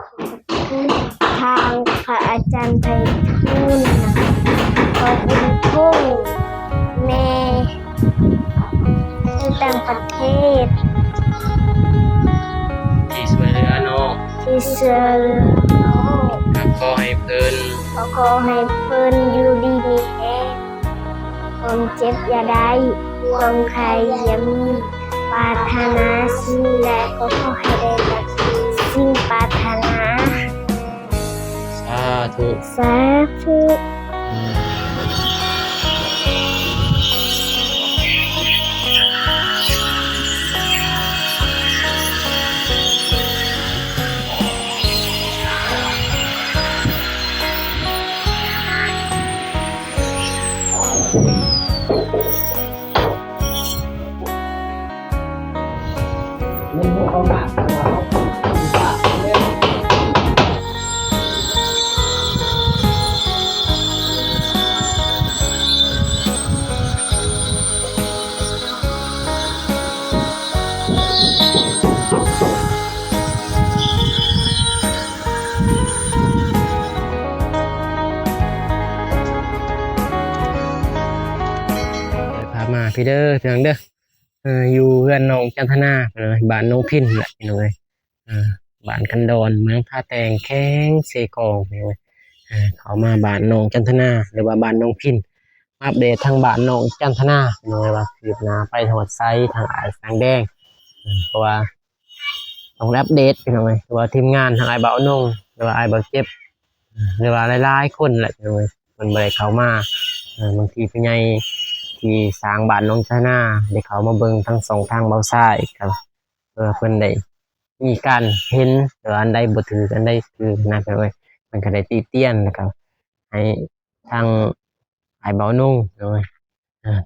ຂອບຄຸນທາງພະອາຈານໄພທູນ ເຜົ່າບຸນທົ່ງ ແມ່ຢູ່ຕ່າງປະເທດ ທີ່ຊ່ວຍເຫຼືອນ້ອງ ທີ່ຊ່ວຍເຫຼືອນ້ອງ ກໍຂໍໃຫ້ເພິ່ນ ກໍຂໍໃຫ້ເພິ່ນຢູ່ດີມີແຮງ ຄວາມເຈັບຢ່າໄດ້ ຄວາມໄຂ້ຢ່າມີ ປາດຖະໜາສິ່ງໃດກໍຂໍໃຫ້ໄດ້ດັ່ງສິ່ງປາດຖະໜາ. ສາທຸ ສາທຸ. ພາມາພີ້ເດີ ພີ່ນ້ອງເດີ ເອີ ຢູ່ເຮືອນນ້ອງຈັນທະນາ ເອີ ບ້ານໜອງພິນແຫຼະ ພີ່ນ້ອງເອີຍ ເອີ ບ້ານຄັນດອນ ເມືອງທ່າແຕງ ແຂວງເຊກອງ ພີ່ນ້ອງເອີຍ ເອີ ເຂົ້າມາບ້ານນ້ອງຈັນທະນາ ຫຼືວ່າບ້ານໜອງພິນ ມາອັບເດດທາງບ້ານນ້ອງຈັນທະນາ ພີ່ນ້ອງເອີຍ ວ່າຄືບໜ້າໄປຮອດໃສ ທາງອ້າຍສາງແດງ ເອີ ເພາະວ່າ ຕ້ອງໄດ້ອັບເດດ ພີ່ນ້ອງເອີຍ ຫຼືວ່າທີມງານ ທັງອ້າຍບ່າວນົງ ຫຼືວ່າອ້າຍບ່າວເຈັບ ຫຼືວ່າຫຼາຍໆຄົນແຫຼະ ພີ່ນ້ອງເອີຍ ເພິ່ນບໍ່ໄດ້ເຂົ້າມາ ເອີ ບາງທີຜູ້ໃຫຍ່ທີ່ສ້າງບ້ານນ້ອງຈັນທະນາ ໄດ້ເຂົ້າມາເບິ່ງທາງຊ່ອງທາງບ່າວຊາຍ ກໍເພື່ອເພິ່ນໄດ້ມີການເຫັນ ຫຼືວ່າອັນໃດບໍ່ຖືກ ອັນໃດຖືກນະ ພີ່ນ້ອງເອີຍ ເພິ່ນກໍໄດ້ຕິຕຽນ ແລ້ວກໍໃຫ້ທາງອ້າຍບ່າວນົງ ພີ່ນ້ອງເອີຍ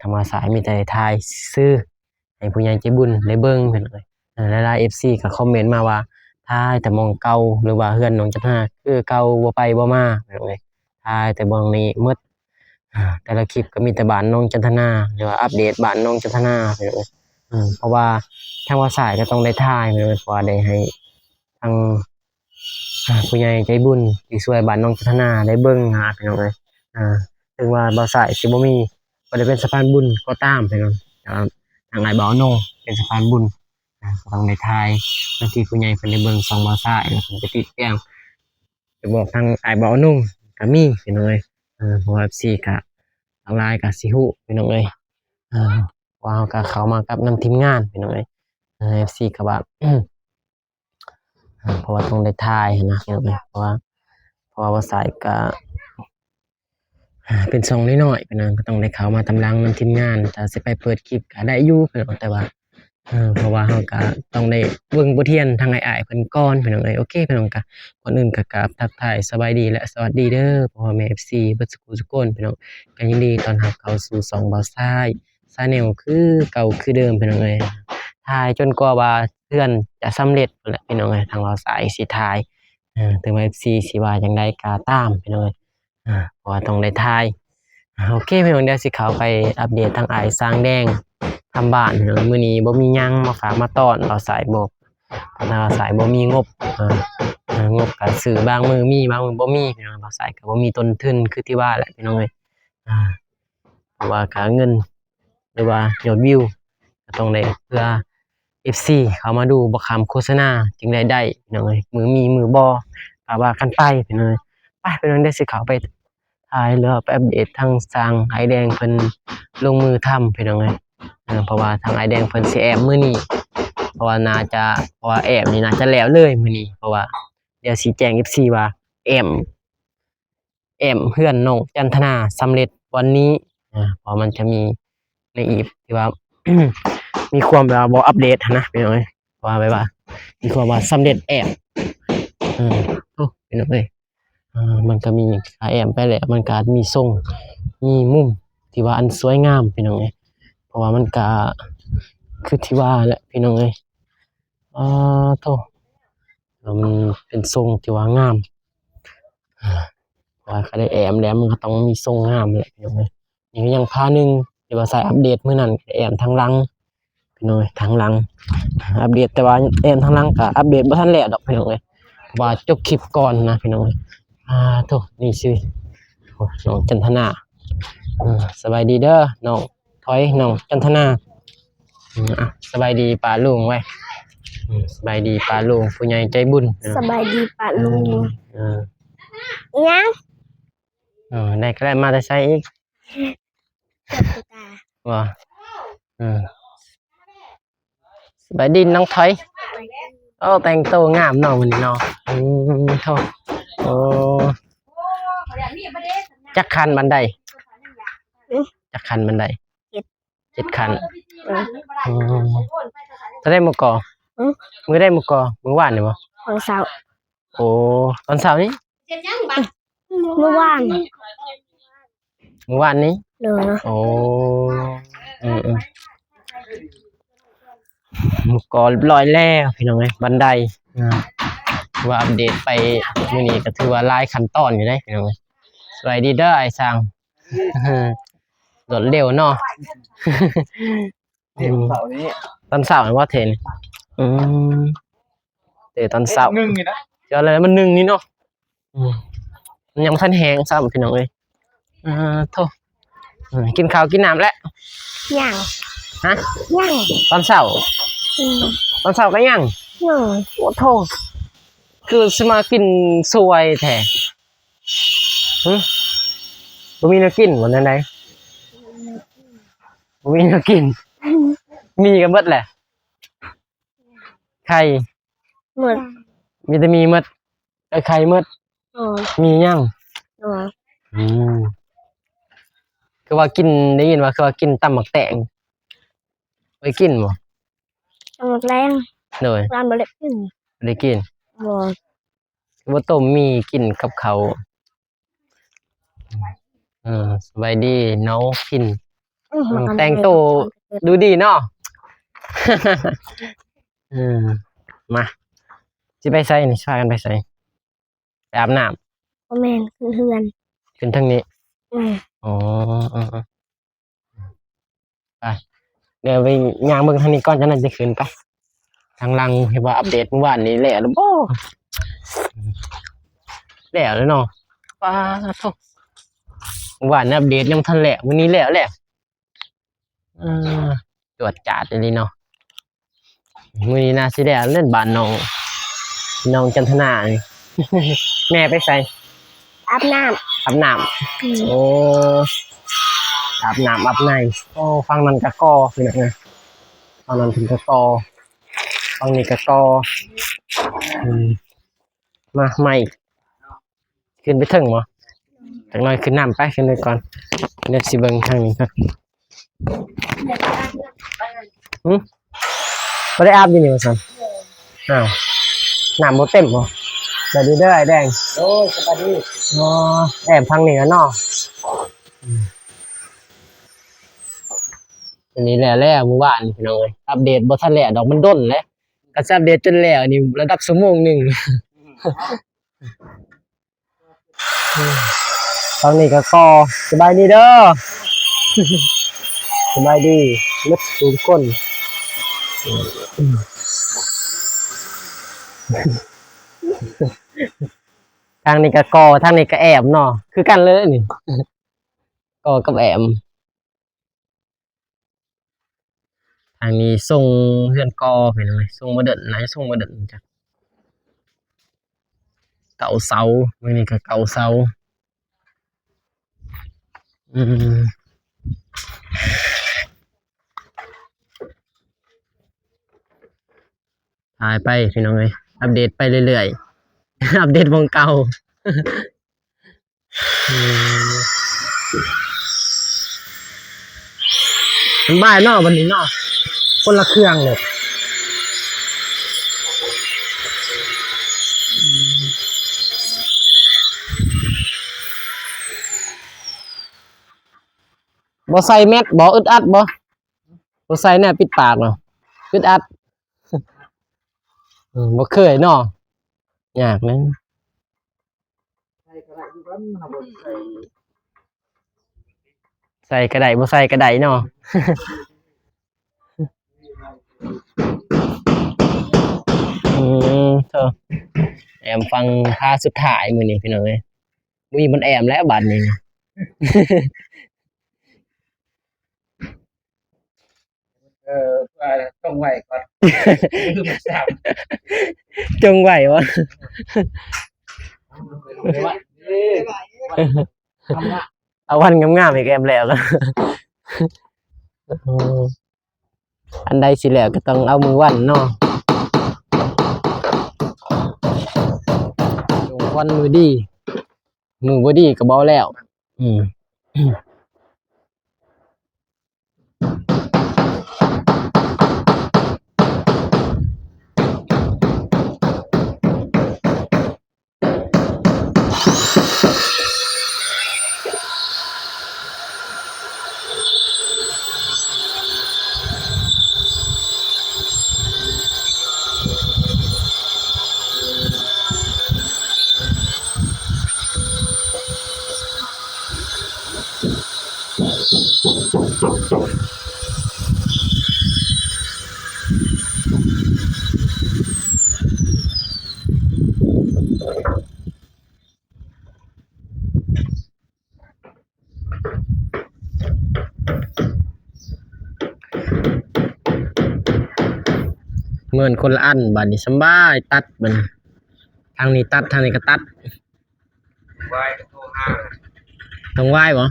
ທາງບ່າວຊາຍມີແຕ່ຖ່າຍຊື່ ໃຫ້ຜູ້ໃຫຍ່ໃຈບຸນໄດ້ເບິ່ງ ພີ່ນ້ອງເອີຍ ຫຼາຍໆເອັຟຊີກໍຄອມເມັນມາວ່າ ຖ່າຍແຕ່ໝ່ອງເກົ່າ ຫຼືວ່າເຮືອນນ້ອງຈັນທະນາຄືເກົ່າ ບໍ່ໄປບໍ່ມາ ພີ່ນ້ອງເອີຍ ຖ່າຍແຕ່ໝ່ອງນີ້ໝົດ ແຕ່ລະຄລິບກໍມີແຕ່ບ້ານນ້ອງຈັນທະນາ ຫຼືວ່າອັບເດດບ້ານນ້ອງຈັນທະນາ ພີ່ນ້ອງເອີຍ ເພາະວ່າທາງບ່າວຊາຍກໍຕ້ອງໄດ້ຖ່າຍ ພີ່ນ້ອງເອີຍ ເພາະວ່າໄດ້ໃຫ້ທາງ ອ່າ ຜູ້ໃຫຍ່ໃຈບຸນທີ່ຊ່ວຍບ້ານນ້ອງຈັນທະນາໄດ້ເບິ່ງນະ ພີ່ນ້ອງເອີຍ ອ່າ ເຖິງວ່າບ່າວຊາຍຊິບໍ່ມີ ບໍ່ໄດ້ເປັນສະພານບຸນກໍຕາມ ພີ່ນ້ອງ ອ່າ ທາງອ້າຍບ່າວນົງເປັນສະພານບຸນ ອ່າ ກໍຕ້ອງໄດ້ຖ່າຍ ບາງທີຜູ້ໃຫຍ່ເພິ່ນໄດ້ເບິ່ງຊ່ອງບ່າວຊາຍ ແລ້ວເພິ່ນໄປຕິດຕາມ ໄປບອກທາງອ້າຍບ່າວນົງກໍມີ ພີ່ນ້ອງເອີຍ ເພາະວ່າເອັຟຊີກໍຫຼາຍໆກໍຊິຮູ້ ພີ່ນ້ອງເອີຍ ເພາະວ່າເຮົາກໍເຂົ້າມາກັບນຳທີມງານ ພີ່ນ້ອງເອີຍ ເອັຟຊີກໍວ່າ ເພາະວ່າຕ້ອງໄດ້ຖ່າຍຫັ້ນນະ ເພາະວ່າ ເພາະວ່າບ່າວຊາຍກະເປັນຊ່ອງນ້ອຍໆ ເປັນຫຍັງກໍຕ້ອງໄດ້ເຂົ້າມາຕາມຫຼັງນຳທີມງານ ຖ້າຊິໄປເປີດຄລິບກໍໄດ້ຢູ່ ແຕ່ວ່າ ເພາະວ່າເຮົາກໍຕ້ອງໄດ້ເບິ່ງບົດຮຽນທາງອ້າຍໆເພິ່ນກ່ອນ ພີ່ນ້ອງເອີຍ ໂອເຄ ພີ່ນ້ອງ ກໍກ່ອນອື່ນກໍກາບທັກທາຍສະບາຍດີ ແລະ ສະຫວັດດີເດີ ພໍ່ແມ່ເອັຟຊີເບິດສູ່ຜູ້ສູ່ຄົນ ພີ່ນ້ອງ ກໍຍິນດີຕ້ອນຮັບເຂົ້າສູ່ຊ່ອງບ່າວຊາຍ ຊາແນວຄືເກົ່າຄືເດີມ ພີ່ນ້ອງເອີຍ ຖ່າຍຈົນກວ່າວ່າເຮືອນຈະສຳເລັດພຸ້ນແຫຼະ ພີ່ນ້ອງເອີຍ ທາງບ່າວຊາຍຊິຖ່າຍ ເຖິງວ່າເອັຟຊີຊິວ່າຈັ່ງໃດກໍຕາມ ພີ່ນ້ອງເອີຍ ເພາະວ່າຕ້ອງໄດ້ຖ່າຍ ໂອເຄ ພີ່ນ້ອງ ດຽວຊິເຂົ້າໄປອັບເດດທາງອ້າຍສາງແດງທຳບ້ານ ພີ່ນ້ອງ ມື້ນີ້ບໍ່ມີຫຍັງມາຝາກມາຕ້ອນ ບ່າວຊາຍບໍ່ ເພາະວ່າບ່າວຊາຍບໍ່ມີງົບ ງົບກໍຊື້ບາງມື້ມີ ບາງມື້ບໍ່ມີ ພີ່ນ້ອງ ບ່າວຊາຍກໍບໍ່ມີຕົ້ນທຶນຄືທີ່ວ່າແຫຼະ ພີ່ນ້ອງເອີຍ ເພາະວ່າຄ່າເງິນ ຫຼືວ່າຍອດວິວ ກໍຕ້ອງໄດ້ເພື່ອເອັຟຊີເຂົ້າມາດູບໍ່ຂ້າມໂຄສະນາ ຈຶ່ງລາຍໄດ້ ພີ່ນ້ອງເອີຍ ມື້ມີມື້ບໍ່ກໍວ່າກັນໄປ ພີ່ນ້ອງເອີຍ ໄປ ພີ່ນ້ອງ ດຽວຊິເຂົ້າໄປຖ່າຍ ຫຼືວ່າໄປອັບເດດທາງຊ່າງອ້າຍແດງເພິ່ນລົງມືທຳ ພີ່ນ້ອງເອີຍ ເພາະວ່າທາງອ້າຍແດງເພິ່ນຊິແອ້ມມື້ນີ້ ເພາະວ່າໜ້າຈະ ເພາະວ່າແອ້ມນີ້ໜ້າຈະແລ້ວເລີຍມື້ນີ້ ເພາະວ່າດຽວຊິແຈ້ງເອັຟຊີວ່າແອ້ມ ແອ້ມເຮືອນນ້ອງຈັນທະນາສຳເລັດວັນນີ້ ເພາະມັນຈະມີໃນອີບທີ່ວ່າ ມີຄວາມແບບວ່າບໍ່ອັບເດດຫັ້ນນະ ພີ່ນ້ອງເອີຍ ເພາະວ່າແບບວ່າມີຄວາມວ່າສຳເລັດແອ້ມ ໂອ້ ພີ່ນ້ອງເອີຍ ມັນກໍມີຂາແອ້ມໄປແລ້ວ ມັນກໍອາດມີຊົງ ມີມຸມທີ່ວ່າອັນສວຍງາມ ພີ່ນ້ອງເອີຍ ເພາະວ່າມັນກໍຄືທີ່ວ່າແຫຼະ ພີ່ນ້ອງເອີຍ ອາ ໂທ້ ມັນເປັນຊົງທີ່ວ່າງາມ ເພາະວ່າໄດ້ແອ້ມແລ້ວ ມັນກໍຕ້ອງມີຊົງງາມແຫຼະ ພີ່ນ້ອງເອີຍ ນີ້ກໍຍັງພາໜຶ່ງທີ່ວ່າໃສ່ອັບເດດມື້ນັ້ນ ແອ້ມທາງຫຼັງ ພີ່ນ້ອງເອີຍ ທາງຫຼັງອັບເດດ ແຕ່ວ່າແອ້ມທາງຫຼັງກໍອັບເດດບໍ່ທັນແລ້ວດອກ ພີ່ນ້ອງເອີຍ ວ່າຈົບຄລິບກ່ອນນະພີ່ນ້ອງ. ອ່າ ໂທ້ ນີ້ຊື່ ໂອ້ ນ້ອງຈັນທະນາ. ເອີ ສະບາຍດີເດີນ້ອງ ຖອຍ ນ້ອງຈັນທະນາ. ອືມ ອ່ະ ສະບາຍດີປ້າລຸງໄວ້. ອືມ ສະບາຍດີປ້າລຸງ ຜູ້ໃຫຍ່ໃຈບຸນ. ສະບາຍດີປ້າລຸງ. ເອີ ອີຫຍັງ? ເອີ ໄດ້ ກະໄດ້ ມາແຕ່ໃສອີກ? ບໍ່ ເອີ ສະບາຍດີນ້ອງຖອຍ. ໂອ້ ແຕ່ງໂຕງາມເນາະມື້ນີ້ເນາະ. ອືມ ໂທ້ ໂອ້ ຈັກຂັ້ນບັນໄດ? ອືມ ຈັກຂັ້ນບັນໄດ? ເຈັດ ເຈັດຂັ້ນ. ເອີ ອືມ ຕອນໃດມື້ກ່ອ? ອືມ ມື້ໃດມື້ກ່? ມື້ວານນີ້ບໍ່? ຕອນເຊົ້າ. ໂອ້ ຕອນເຊົ້ານີ້? ເຮັດຫຍັງບັດ? ມື້ວານ ມື້ວານນີ້? ໂດຍ. ໂອ້ ອືມໆ ໝູ່ກໍຮຽບຮ້ອຍແລ້ວພີ່ນ້ອງເອີຍ ບັນໄດ. ອ່າ ຖືວ່າອັບເດດໄປມື້ນີ້ກໍຖືວ່າຫຼາຍຂັ້ນຕອນຢູ່ເດ້ພີ່ນ້ອງເອີຍ. ສະບາຍດີເດີອ້າຍຊ່າງ. ລວດເລັວເນາະ. ອືມ ຕອນເຊົ້ານີ້ ຕອນເຊົ້າແມ່ນບໍ່ເທນ? ອືມ ເອີ ຕອນເຊົ້າ ໜຶ່ງນີ້ນະ ເຈົ້າແລ້ວມັນໜຶ່ງນີ້ເນາະ. ອືມ ມັນຍັງບໍ່ທັນແຫ້ງຊ້ຳພີ່ນ້ອງເອີຍ. ອ່າ ໂທ້ ເອີ ກິນເຂົ້າກິນນ້ຳແລ້ວ? ຍັງ. ຮະ? ຍັງ. ຕອນເຊົ້າ? ອືມ ຕອນເຊົ້າກໍຍັງ? ຍັງ. ໂອ້ ໂທ້ ຄືຊິມາກິນສວຍແທ້. ຫຶ ບໍ່ມີແນວກິນບໍ່ ແນວໃດ? ບໍ່ມີແນວກິນ ມີກໍໝົດແຫຼະ. ໄຂ່ໝົດ ມີແຕ່ມີໝົດ ໄກ່ໄຂ່ໝົດ. ໂດຍ. ມີຫຍັງ? ໂດຍ. ອືມ ຄືວ່າກິນ ໄດ້ຍິນວ່າຄືວ່າກິນຕຳໝາກແຕງ ໄດ້ກິນບໍ່? ຕຳໝາກແຕງ? ໂດຍ. ຮ້ານບໍ່ໄດ້ກິນ ບໍ່ໄດ້ກິນ. ບໍ່. ຄືບໍ່ຕົ້ມໝີ່ກິນກັບເຂົ້າ. ເອີ ສະບາຍດີນ້ອງພິນ. ອືມ ແຕ່ງໂຕດູດີເນາະ. ເອີ ມາ ຊິໄປໃສນີ້? ພາກັນໄປໃສ? ໄປອາບນ້ຳ? ບໍ່ແມ່ນ ຂຶ້ນເຮືອນ. ຂຶ້ນທາງນີ້? ອືມ. ອໍ ເອີໆ. ໄປ ດຽວໄປຍ່າງເບິ່ງທາງນີ້ກ່ອນ ຈັ່ງນັ້ນຈຶ່ງຂຶ້ນໄປ. ທາງຫຼັງເຫັນວ່າອັບເດດມື້ວານນີ້ແລ້ວຫຼືບໍ່? ແລ້ວແລ້ວເນາະ. ປາໂທ້ ມື້ວານນີ້ອັບເດດຍັງບໍ່ທັນແລ້ວ ມື້ນີ້ແລ້ວແລ້ວ. ເອີ ຈວດຈາດອີ່ຫຼີເນາະ. ມື້ນີ້ໜ້າຊິໄດ້ອັນນັ້ນ ບ້ານນ້ອງ ນ້ອງຈັນທະນານີ້. ແມ່ໄປໃສ? ອາບນ້ຳ. ອາບນ້ຳ. ອືມ. ໂອ້ ອາບນ້ຳອາບໃນ. ໂອ້ ຝັ່ງນັ້ນກະກໍພີ່ນ້ອງເອີຍ ຝັ່ງນັ້ນເພິ່ນກະກໍ ຝັ່ງນີ້ກະກໍ. ອືມ ມາ ມາອີກ. ຂຶ້ນໄປເທິງບໍ່? ຈັກໜ້ອຍຂຶ້ນນຳໄປ ຂຶ້ນໄປກ່ອນ. ດຽວຊິເບິ່ງທາງນີ້ກ່ອນ. ຫຶ ບໍ່ໄດ້ອາບຢູ່ນີ້ວ່າຊັ້ນ? ອ້າວ ນ້ຳບໍ່ເຕັມບໍ່? ສະບາຍດີເດີອ້າຍແດງ. ໂດຍ ສະບາຍດີ. ອໍ ແອບທາງນີ້ລະເນາະ. ອັນນີ້ແຫຼະ ແລ້ວມື້ວານນີ້ພີ່ນ້ອງເອີຍ ອັບເດດບໍ່ທັນແລ້ວດອກ ມັນດົນແຫຼະ. ກໍຊິອັບເດດຈົນແລ້ວນີ້ລະດັບຊົ່ວໂມງໜຶ່ງ. ຝັ່ງນີ້ກໍກໍ ສະບາຍດີເດີ ສະບາຍດີໝົດທຸກຄົນ. ທາງນີ້ກໍກໍ ທາງນີ້ກໍແອບເນາະ ຄືກັນເລີຍນີ້ ກໍກັບແອບ. ທາງນີ້ຊົງເຮືອນກໍ ພີ່ນ້ອງເອີຍ ຊົງໂມເດີນ ໜ້າຈະຊົງໂມເດີນຈັກ ເກົ້າເສົາ ມື້ນີ້ກໍເກົ້າເສົາ. ອືມ ຖ່າຍໄປພີ່ນ້ອງເອີຍ ອັບເດດໄປເລື້ອຍໆ ອັບເດດໝ່ອງເກົ່າ. ອືມ ສະບາຍເນາະ ບັດນີ້ເນາະ ຄົນລະເຄື່ອງເລີຍ. ບໍ່ໃສ່ແມັດບໍ່? ອຶດອັດບໍ່? ບໍ່ໃສ່ແນວປິດປາກເນາະ ອຶດອັດ. ເອີ ບໍ່ເຄີຍເນາະ ຍາກເນາະ. ໃສ່ກໍໄດ້ ບໍ່ໃສ່ກໍໄດ້ເນາະ. ອືມ ໂທ້ ແອ້ມຝັ່ງພາສຸດທ້າຍມື້ນີ້ພີ່ນ້ອງເອີຍ. ບໍ່ມີບ່ອນແອ້ມແລ້ວບາດນີ້. ເອີ ເອີ ຈົ່ງໄຫວ້ກ່ອນ ລືມຊ້ຳ ຈົ່ງໄຫວ້ວະ ເອົາວັນງາມໆ ໃຫ້ແກ້ມແລ້ວ ໂອ້ ອັນໃດຊິແລ້ວກໍຕ້ອງເອົາມື້ວັນເນາະ ຈົ່ງວັນມື້ດີ ມື້ບໍ່ດີກໍບໍ່ແລ້ວ ອືມ. ເໝືອນຄົນລະອັນ ບາດນີ້ສຳບາຍ ຕັດບາດນີ້ ທາງນີ້ຕັດ ທາງນີ້ກໍຕັດ ວາຍກໍໂທຫາ ຕ້ອງວາຍບໍ່?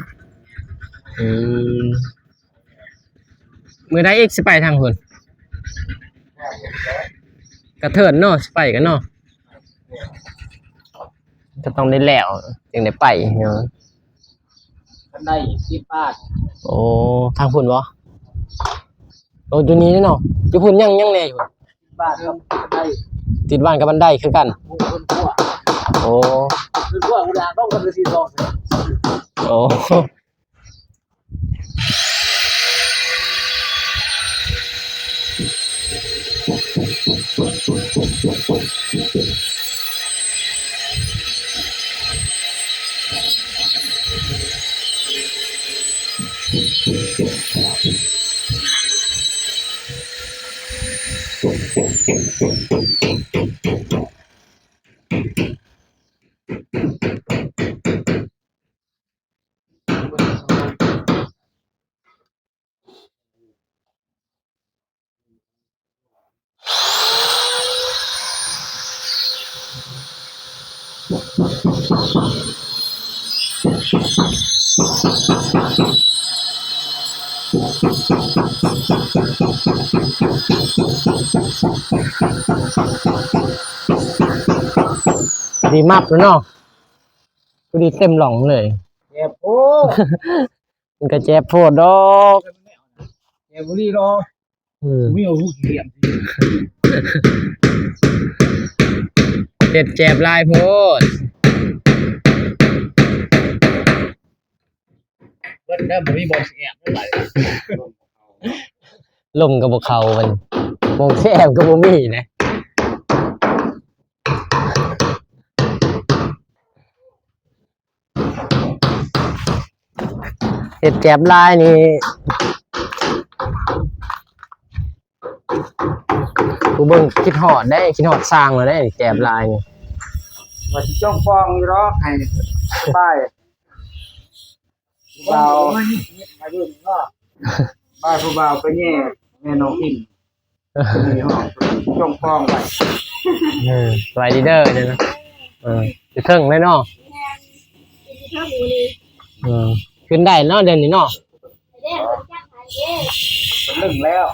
ອືມ ມື້ໃດອີກຊິໄປທາງພຸ້ນ? ກະເທີນເນາະ ຊິໄປກັນເນາະ ກໍຕ້ອງໄດ້ແລ້ວຈຶ່ງໄດ້ໄປເນາະ ຄັນໄດ້ສິບບາດ ໂອ້ ທາງພຸ້ນບໍ່? ໂອ້ ຢູ່ນີ້ເນາະ ຢູ່ພຸ້ນຍັງ ຍັງແດ່ຢູ່ ບາດກັບບັນໄດ ຕິດບ້ານກັບບັນໄດຄືກັນ ໂອ້ ໂອ້ ເຮືອນຄົວ ເຮືອນຄົວ ອຸດາຕ້ອງກັນເລີຍສີ່ສອງ ໂອ້ ພໍດີມັບແລ້ວເນາະ ພໍດີເຕັມຫຼອງເລີຍ ແຈບໂພດ ມັນກໍແຈບໂພດດອກ ແຈບບໍ່ດີດອກ ອືມ ມີເອົາຫູຂີ້ເຫລ່ຍມ ເຮັດແຈບຫຼາຍໂພດ ເບິດແລ້ວ ບໍ່ມີບ່ອນຊິແອບເລີຍ ລົມກໍບໍ່ເຂົ້າ ມັນ ບ່ອນຊິແອບກໍບໍ່ມີນະ ເຮັດແຈບລາຍນີ້ ຜູ້ເບິ່ງຄິດຮອດເດ້ ຄິດຮອດຊ່າງແລ້ວເດ້ ແຈບລາຍນີ້ ວ່າຊິຈ້ອງປ່ອງຢູ່ດອກ ໃຫ້ສະບາຍ ຜູ້ບ່າວ ມາເບິ່ງເນາະ ບ່າວ ຜູ້ບ່າວໄປແຍ່ແມ່ນ້ອງພິມ ນີ້ເນາະ ຈ້ອງປ່ອງໄວ້ ເອີ ສະບາຍດີເດີ ເດີນະ ເອີ ຢູ່ເທິງເລີຍເນາະ ແມ່ນ ຢູ່ເທິງມື້ນີ້ ເອີ ຂຶ້ນໄດ້ເນາະ ດຽວນີ້ເນາະ ເປັນເລື່ອງແລ້ວ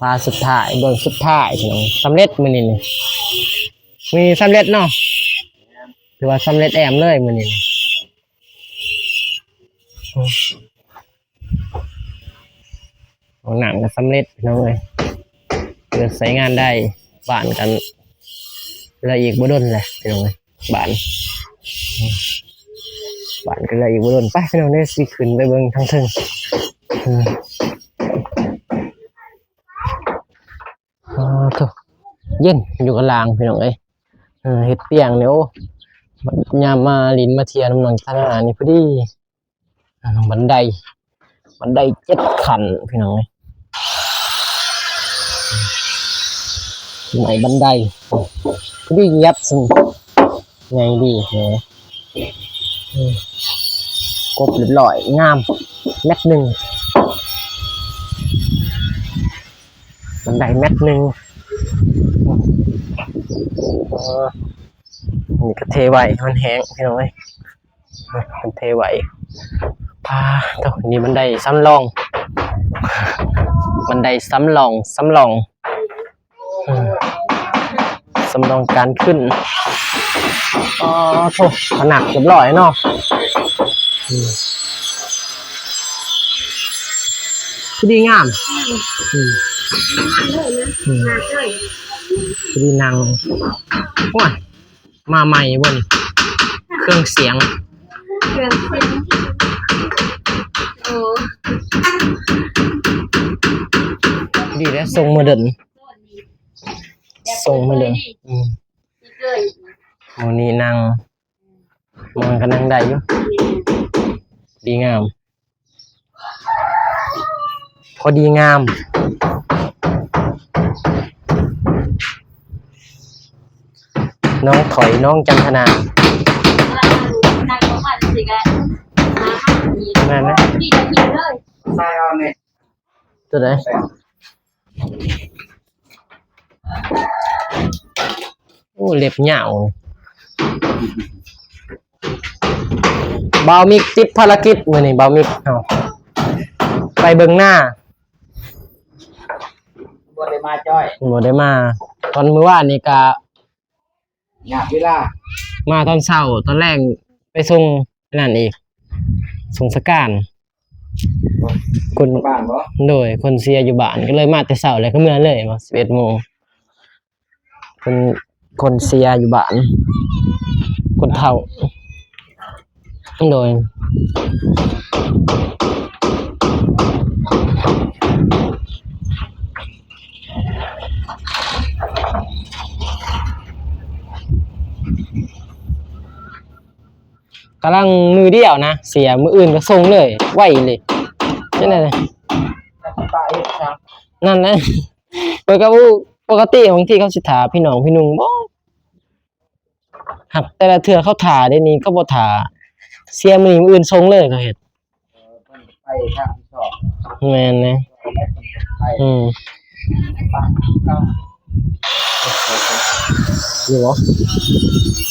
ພາສຸດທ້າຍ ເບື້ອງສຸດທ້າຍ ພີ່ນ້ອງ ສຳເລັດມື້ນີ້ນີ້ ມີສຳເລັດເນາະ ຖືວ່າສຳເລັດແອ້ມເລີຍມື້ນີ້ນີ້ ຫ້ອງນ້ຳກໍສຳເລັດ ພີ່ນ້ອງເອີຍ. ກໍໃຊ້ງານໄດ້. ບ້ານກັນເຫຼືອອີກບໍ່ດົນແຫຼະພີ່ນ້ອງເອີຍ ບ້ານ ບ້ານກໍເຫຼືອອີກບໍ່ດົນ. ໄປພີ່ນ້ອງເດີ ຊິຂຶ້ນໄປເບິ່ງທາງເທິງ. ອາໂທ້ ເຢັນຢູ່ຂ້າງລ່າງພີ່ນ້ອງເອີຍ. ເອີ ເຮັດຕຽງນີ້ ໂອ້ ຍາມມາຫຼິ້ນມາທ່ຽວນຳນ້ອງທະນານີ້ພໍດີ. ອາ ບັນໄດ ບັນໄດເຈັດຂັ້ນພີ່ນ້ອງເອີຍ ໄມ້ບັນໄດ ພໍດີຫຍັບຊັ້ນ ໃຫຍ່ດີເນາະ. ອືມ ກົບຮຽບຮ້ອຍ ງາມ ແມັດໜຶ່ງ ບັນໄດແມັດໜຶ່ງ. ເອີ ນີ້ກໍເທໄວ້ໃຫ້ມັນແຫ້ງພີ່ນ້ອງເອີຍ ເພິ່ນເທໄວ້. ປາໂທ້ ນີ້ບັນໄດສຳລອງ ບັນໄດສຳລອງ ສຳລອງ ເອີ ສຳລອງການຂຶ້ນ. ປາໂທ້ ພະນັກຮຽບຮ້ອຍເນາະ. ອືມ ພໍດີງາມ. ອືມ ອືມ ພໍດີນັ່ງ. ໂອ້ຍ ມາໃໝ່ບໍ່ນີ້ ເຄື່ອງສຽງ ເຄື່ອງສຽງ. ໂອ້ ດີແລ້ວ ຊົງໂມເດີນ ຊົງໂມເດີນ. ອືມ ໝໍນີ້ນັ່ງ ໝໍນັ້ນກໍນັ່ງໄດ້ຢູ່ ດີງາມ. ພໍດີງາມ ນ້ອງຖອຍ ນ້ອງຈັນທະນາ ນັ້ນນະ ໃສ່ເອົານີ້ ຕົວໃດ? ໂອ້ ເລັບຍາວ. ບ່າວມິກຕິດພາລະກິດ ມື້ນີ້ບ່າວມິກເຮົາໄປເບິ່ງນາ ບໍ່ໄດ້ມາຈ້ອຍ ບໍ່ໄດ້ມາ. ຕອນມື້ວານນີ້ກະຍາກເວລາ ມາຕອນເຊົ້າ ຕອນແລງໄປສົ່ງອັນນັ້ນອີກ ສົ່ງສະການ ຄົນ ບ້ານບໍ່? ໂດຍ ຄົນເສຍຢູ່ບ້ານ ກໍເລີຍມາແຕ່ເຊົ້າ ແລ້ວກໍເມືອເລີຍ ວ່າສິບເອັດໂມງ. ເພິ່ນ ຄົນເສຍຢູ່ບ້ານ ຄົນເຖົ້າ ໂດຍ ກຳລັງມື້ດຽວນະ ເສຍ ມື້ອື່ນກໍສົ່ງເລີຍ ໄວເລີຍ ຈັ່ງໃດນະ ນັ້ນແຫຼະ. ເພິ່ນກໍບໍ່ ປົກກະຕິຂອງທີ່ເຂົາຊິຖ້າພີ່ນ້ອງພີ່ນຸ່ງບໍ່ ຫາກແຕ່ລະເທື່ອເຂົາຖ້າ ດຽວນີ້ເຂົາບໍ່ຖ້າ ເສຍມື້ນີ້ມື້ອື່ນສົ່ງເລີຍ ເຂົາເຮັດ ເອີ ເພິ່ນໄປທາງທີ່ສອງ ແມ່ນເດ້ ໄປ ອືມ ໄປ ຢູ່ບໍ່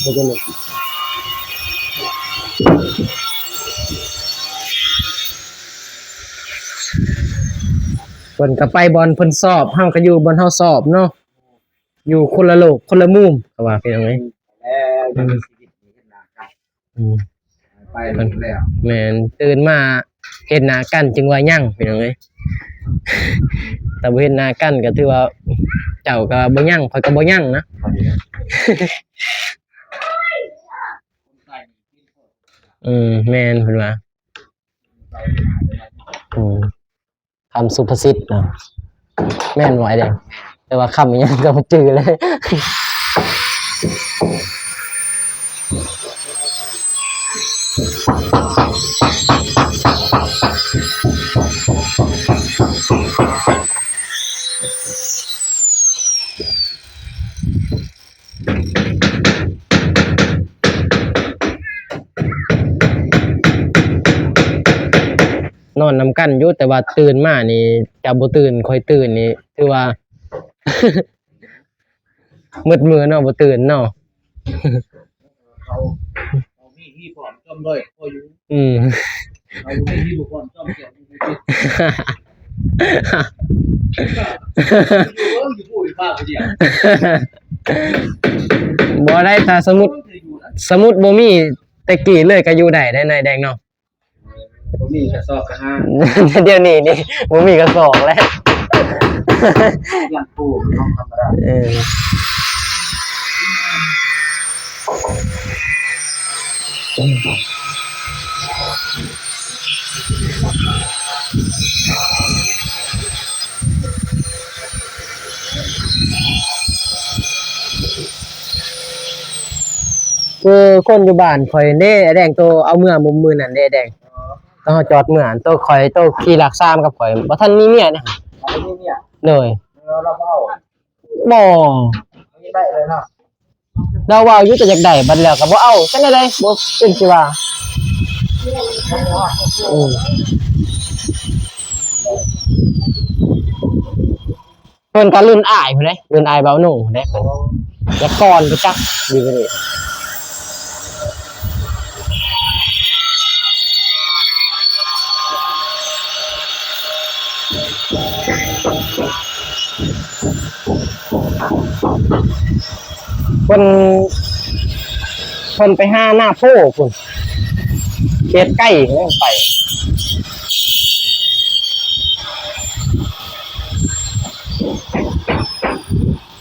ບໍ່ເປັນຫຍັງ ເພິ່ນກໍໄປບ່ອນເພິ່ນຊອບ ເຮົາກໍຢູ່ບ່ອນເຮົາຊອບເນາະ ຢູ່ຄົນລະໂລກຄົນລະມຸມ ເຂົາວ່າ ພີ່ນ້ອງເອີຍ ແລ້ວຍັງມີຊີວິດນີ້ເຮັດໜ້າກັນ ອືມ ໄປແລ້ວ ແມ່ນ ຕື່ນມາເຫັນໜ້າກັນຈຶ່ງວ່າຍັງ ພີ່ນ້ອງເອີຍ ຖ້າບໍ່ເຫັນໜ້າກັນກໍຖືວ່າເຈົ້າກໍບໍ່ຍັງ ຂ້ອຍກໍບໍ່ຍັງນະ ອືມ ແມ່ນ ເພິ່ນວ່າ ອືມ ຄຳສຸພາສິດເນາະ ແມ່ນບໍ່ອ້າຍແດງ? ແຕ່ວ່າຄຳອີ່ຫຍັງກໍບໍ່ຈື່ເລີຍ. ນອນນຳກັນຢູ່ ແຕ່ວ່າຕື່ນມານີ້ ເຈົ້າບໍ່ຕື່ນ ຂ້ອຍຕື່ນນີ້ ຖືວ່າໝົດມື້ເນາະ ບໍ່ຕື່ນເນາະ. ເຂົາ ເຂົາມີທີ່ພ້ອມຈອມດ້ອຍພໍຢູ່ ອືມ ເຂົາມີທີ່ບໍ່ພ້ອມຈອມແກ້ວຢູ່ຕິດ ຢູ່ ຢູ່ຜູ້ພາກດຽວ ບໍ່ໄດ້ ຖ້າສົມມຸດ ສົມມຸດບໍ່ມີແຕ່ກີ້ເລີຍກໍຢູ່ໄດ້ ໄດ້ນາຍແດງເນາະ. ບໍ່ມີກະຊອກກະຫາ ດຽວນີ້ນີ້ບໍ່ມີກະຊອກແລ້ວ ຮຽນປູເນາະ ທຳມະດາ. ເອີ ຄືຄົນຢູ່ບ້ານຂ້ອຍເດ້ ອ້າຍແດງ ໂຕເອົາເມືອມື້ນັ້ນເດ້ ອ້າຍແດງ. ຕອນເຮົາຈອດເມືອ ໂຕຂ້ອຍ ໂຕຂີ່ລາກສາມກັບຂ້ອຍ ບໍ່ທັນມີເມຍເດ້. ບໍ່ມີເມຍ? ໂດຍ. ເອີ ລາວບໍ່ເອົາ? ບໍ່. ມີໄດ້ເລີຍເນາະ. ລາວເວົ້າຢູ່ແຕ່ຢາກໄດ້ ບັດແລ້ວກໍບໍ່ເອົາ ຈັ່ງໃດ ບໍ່ເປັນຊິວ່າ. ອືມ. ເພິ່ນກໍລຸ້ນອ້າຍພຸ້ນເດ້ ລຸ້ນອ້າຍບ່າວໜຸ່ງພຸ້ນເດ້ ເພິ່ນແຕ່ກ່ອນໄປຈັກຢູ່ນີ້. ເພິ່ນ ເພິ່ນໄປຫານາໂພພຸ້ນ ເຂດໃກ້ພຸ້ນໄປ.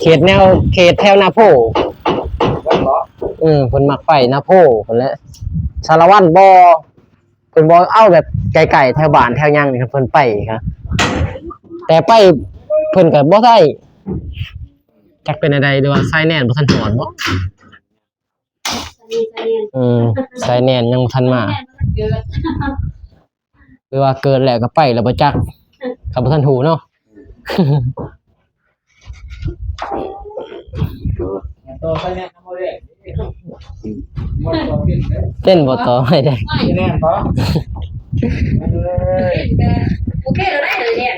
ເຂດແນວ ເຂດແຖວນາໂພ. ເອີ ເພິ່ນມັກໄປນາໂພພຸ້ນແຫຼະ ສາລະວັນບໍ. ເພິ່ນບໍ່ເອົາແບບໃກ້ໆແຖວບ້ານແຖວຫຍັງນີ້ ເພິ່ນໄປກະ ແຕ່ໄປເພິ່ນກະບໍ່ໄດ້ ຈັກເປັນແນວໃດ ຫຼືວ່າຊາຍແດນບໍ່ທັນຮອດບໍ. ອືມ ຊາຍແດນຍັງບໍ່ທັນມາ ຫຼືວ່າເກີດແລ້ວກໍໄປແລ້ວບໍ່ຈັກ ກໍບໍ່ທັນຮູ້ເນາະ. ເຕັ້ນບໍ່ຕໍ່ໄດ້ ໂອເຄແລ້ວໄດ້ແລ້ວ.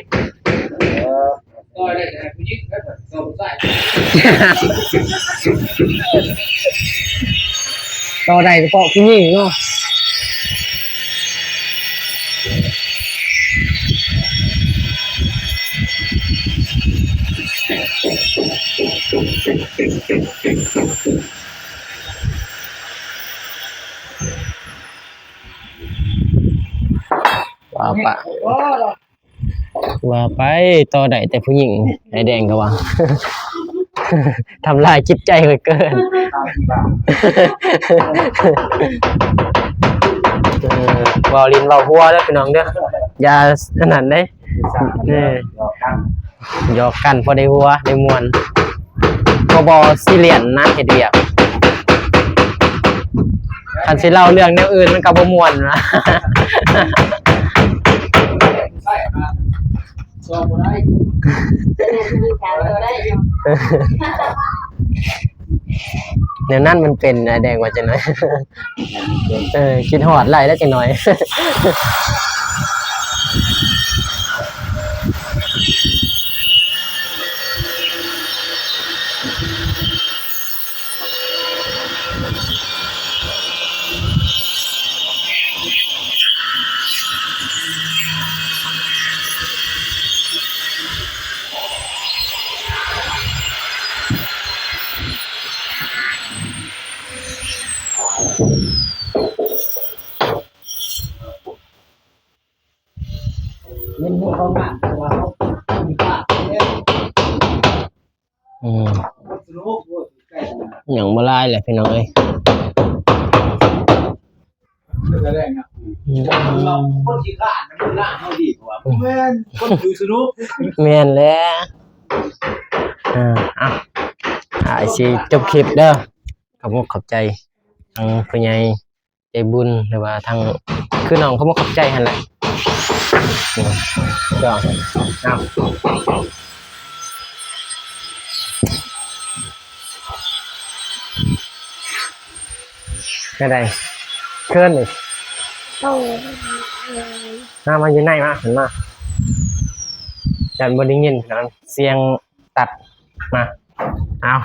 ຕໍ່ໄດ້ສະເພາະຜູ້ຍິງເນາະ. ວ່າໄປ ວ່າໄປ ຕໍ່ໄດ້ແຕ່ຜູ້ຍິງ ອ້າຍແດງກໍວ່າ ທຳລາຍຈິດໃຈຂ້ອຍເກີນ. ເອີ ເວົ້າຫຼິ້ນເວົ້າຫົວເດີພີ່ນ້ອງເດີ ຢ່າອັນນັ້ນເດ້. ເອີ ຫຍອກກັນ ພໍໄດ້ຫົວໄດ້ມ່ວນ ກໍບໍ່ຊີຣຽສນະ ເຮັດວຽກ ຄັນຊິເລົ່າເລື່ອງແນວອື່ນມັນກໍບໍ່ມ່ວນນະ. ແນວນັ້ນມັນເປັນ ອ້າຍແດງວ່າຈັ່ງໃດ? ເອີ ຄິດຮອດຫຼາຍແລ້ວຈັກໜ້ອຍ. ເງິນຫົວເຂົ້າບ້ານ ເພາະວ່າເຮົາມີປາກແລ້ວ. ອືມ ຍັງບໍ່ຫຼາຍແຫຼະພີ່ນ້ອງເອີຍ. ອືມ ຄົນຂີ້ຄ້ານມັນລ້າງເຮົາດີກວ່າ ແມ່ນ ຄົນຖືສະໜຸກ. ແມ່ນແຫຼະ. ເອີ ເອົາ ອ້າຍຊິຈົບຄລິບເດີ. ຂອບອົກຂອບໃຈທາງຜູ້ໃຫຍ່ ໃຈບຸນ ຫຼືວ່າທາງ ຄືນ້ອງຂອບອົກຂອບໃຈຫັ້ນແຫຼະ. ອືມ ກໍ ເອົາ ແນວໃດ ເຂີນນີ້? ໂອ້ຍ ມາ ມາຢູ່ໃນ ມາ ຂຶ້ນມາ ຢ້ານບໍ່ໄດ້ຍິນ ສຽງຕັດ ມາ ເອົາ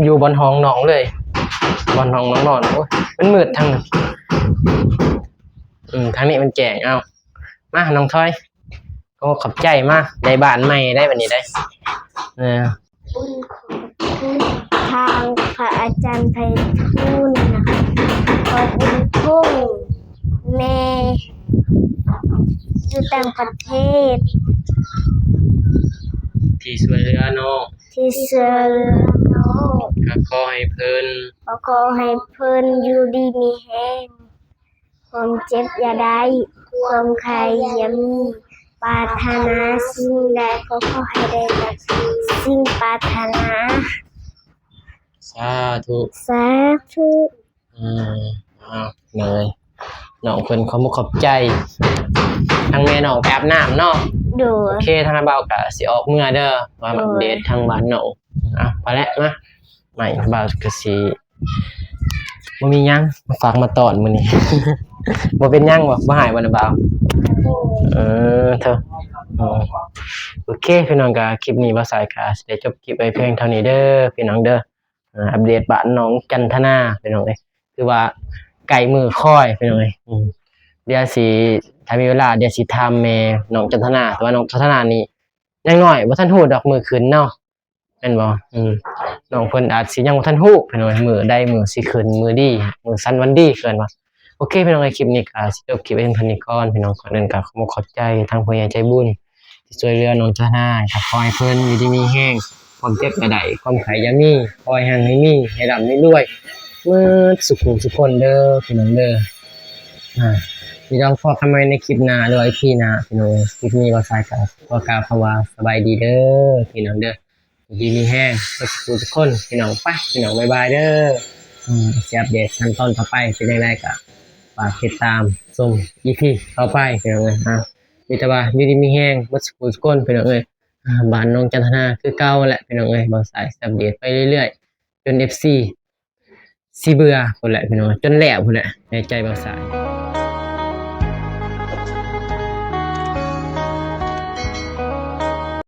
ຢູ່ບ່ອນຫ້ອງນ້ອງເລີຍ ບ່ອນຫ້ອງນ້ອງນອນ. ໂອ້ຍ ມັນມືດທາງນັ້ນ. ອືມ ທາງນີ້ມັນແຈ້ງ. ເອົາ ມາ ນ້ອງທອຍ ໂອ້ ຂອບໃຈ. ມາ ໄດ້ບ້ານໃໝ່ໄດ໋ ບັດນີ້ໄດ໋. ເອີ ບຸນຂອບຄຸນທາງພະອາຈານໄພທູນນະຄະ ຂໍບຸນທົ່ງແມ່ ຢູ່ຕ່າງປະເທດ ທີ່ຊ່ວຍເຫຼືອນ້ອງ ທີ່ຊ່ວຍເຫຼືອນ້ອງ ກໍຂໍໃຫ້ເພິ່ນ ກໍຂໍໃຫ້ເພິ່ນຢູ່ດີມີແຮງ ຄວາມເຈັບຢ່າໄດ້ ຄວາມໄຂ້ຢ່າມີ ປາດຖະໜາສິ່ງໃດກໍຂໍໃຫ້ໄດ້ດັ່ງສິ່ງປາດຖະໜາ ສາທຸ ສາທຸ. ອືມ ອ້າວ ນ້ອງເອີຍ ນ້ອງເພິ່ນຂອບອົກຂອບໃຈ ທາງແມ່ນ້ອງໄປອາບນ້ຳເນາະ. ໂດຍ ໂອເຄ ທາງນ້າບ່າວກະຊິອອກເມືອເດີ ມາອັບເດດທາງບ້ານນ້ອງ. ເອົາ ໄປແລ້ວ ມາ ມາ ນ້າບ່າວກະຊິ ບໍ່ມີຫຍັງມາຝາກມາຕ້ອນມື້ນີ້ ບໍ່ເປັນຫຍັງບໍ່ ບໍ່ຮ້າຍບໍ່ ນ້າບ່າວ? ເອີ ເທີ ໂອເຄ ພີ່ນ້ອງ ກະຄລິບນີ້ບ່າວສາຍກະຊິໄດ້ຈົບຄລິບໄວ້ພຽງເທົ່ານີ້ເດີ ພີ່ນ້ອງເດີ. ອ່າ ອັບເດດບ້ານນ້ອງຈັນທະນາ ພີ່ນ້ອງເອີຍ ຖືວ່າໃກ້ມື້ຄອຍ ພີ່ນ້ອງເອີຍ. ອືມ ດຽວຊິ ຖ້າມີເວລາ ດຽວຊິຖາມແມ່ນ້ອງຈັນທະນາ ແຕ່ວ່ານ້ອງຈັນທະນານີ້ຍັງນ້ອຍ ບໍ່ທັນຮູ້ດອກມື້ຂຶ້ນເນາະ ແມ່ນບໍ່? ອືມ ນ້ອງເພິ່ນອາດຊິຍັງບໍ່ທັນຮູ້ ພີ່ນ້ອງເອີຍ ມື້ໃດມື້ຊິຂຶ້ນ ມື້ດີ ມື້ສັນວັນດີ ເອີ້ນວ່າ. ໂອເຄ ພີ່ນ້ອງເອີຍ ຄລິບນີ້ກໍຊິຈົບຄລິບໄວ້ເທົ່ານີ້ກ່ອນ ພີ່ນ້ອງ. ກ່ອນອື່ນກໍຂອບອົກຂອບໃຈທາງຜູ້ໃຫຍ່ໃຈບຸນ ທີ່ຊ່ວຍເຫຼືອນ້ອງຈັນທະນາ ກໍຂໍໃຫ້ເພິ່ນຢູ່ດີມີແຮງ ຄວາມເຈັບຢ່າໄດ້ ຄວາມໄຂ້ຢ່າມີ ຂໍໃຫ້ຮັ່ງໃຫ້ມີ ໃຫ້ລ່ຳໃຫ້ລວຍ ເໝິດສູ່ຜູ້ສູ່ຄົນເດີ ພີ່ນ້ອງເດີ. ອ່າ ດຽວເຮົາພໍ້ກັນໃໝ່ໃນຄລິບໜ້າ ຫຼືວ່າອີພີໜ້າ ພີ່ນ້ອງເອີຍ. ຄລິບນີ້ບ່າວສາຍກໍຂໍກ່າວຄຳວ່າສະບາຍດີເດີ ພີ່ນ້ອງເດີ ຢູ່ດີມີແຮງເໝິດສູ່ຜູ້ສູ່ຄົນ ພີ່ນ້ອງ. ໄປ ພີ່ນ້ອງ ບາຍບາຍເດີ. ອືມ ຊິອັບເດດຂັ້ນຕອນຕໍ່ໄປເປັນຈັ່ງໃດກໍຝາກຕິດຕາມຊົມອີພີຕໍ່ໄປ ພີ່ນ້ອງເອີຍ. ອ່າ ມີແຕ່ວ່າຢູ່ດີມີແຮງເໝິດສູ່ຜູ້ສູ່ຄົນ ພີ່ນ້ອງເອີຍ. ອ່າ ບ້ານນ້ອງຈັນທະນາຄືເກົ່າແຫຼະ ພີ່ນ້ອງເອີຍ ບ່າວສາຍຊິອັບເດດໄປເລື້ອຍໆ ຈົນເອັຟຊີຊິເບື່ອພຸ້ນແຫຼະ ພີ່ນ້ອງ ຈົນແລ້ວພຸ້ນແຫຼະ ໃນໃຈບ່າວສາຍ.